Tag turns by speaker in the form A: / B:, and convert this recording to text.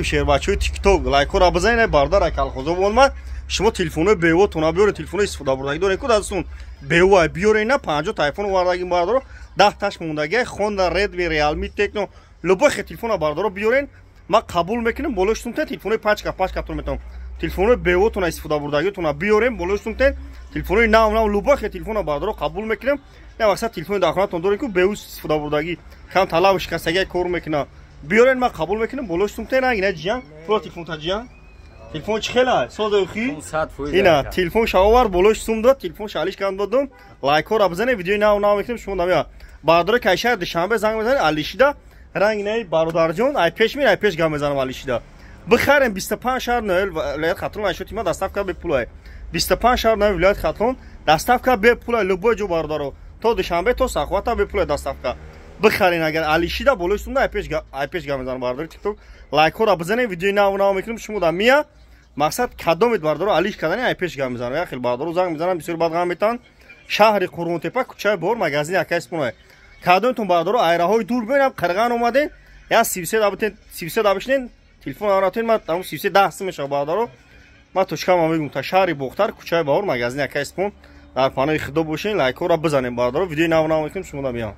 A: Шербачаҳои Тикток, лайкҳоро бизанед. Бародар, ай колхозо омад. Шумо телефонои бевотона биёред, телефонои истифода бурдагӣ доред ку дастон, бева биёред. На 50 та айфон овардагӣ, бародаро, 10 таш мондагӣ. Хонда, Редми, Реалми, Техно, любой хе телефона, бародаро, биёрен, ман қабул мекунем. Болои сумтен телефонои пачка пачкатон метавонам. Телефонои бевотона, истифода бурдагитона биёрем, болои сумтен телефонои нав нав, любой хе телефона, бародаро, қабул мекунем. На мақсад, телефони дар хонатон дорем ку, беу, истифода бурдагӣ, кам талаб, шикастагӣ кор мекунам, биёрен, ман қабул мекунем. Болои сумтен ина ҷиян пула телефонта. Ҷиян, телефон чӣ хела созохи? Ина телефон шавовар, болои сум дод, телефон шалиш кан додум. Лайкҳоро бизанед, видеои нав нав мекунем. Шумо намея, бародаро, кайшаҳр Душанбе занг мезанед. Алишида ранг наи, бародарҷон, ай пеш мер, ай пеш гап мезанам. Алишида бихарем, 25 шаҳр ноел вилоят Хатлон айшоти ма доставка бепулай. 25 шаҳр ноел вилоят Хатлон доставка бепулай, любой ҷо, бародаро, то Душанбе, то Сахвата бепулай доставка. Бихарен агар алишида, болои сумда ай пеш гап мезанам. Бародари Тикток, лайкҳоро бизанед, видеои нав нав мекунем. Шумо да мия мақсад кадомед, бародаро, алиш кардани, ай пеш гап мезанам. Як хел бародаро занг мезанам, бисёр бад ғам метаванд. Шаҳри Қурғонтепа, кӯчаи Бор, магазини акай Спонай. Кадомтон, бародаро, айраҳои дур бинам, қирған омаден, я 33 дабитен, 33 дабишнен, телефон аратен, ма там 33 10 сум мешава. Бародаро, ма точкама мегум: та шаҳри Бохтар, кӯчаи Баҳор, магазини акай Спон. Дар паноҳи Худо бошен, лайкҳоро бизанем, бародаро, видеои нав нав мекунем. Шумо да миям.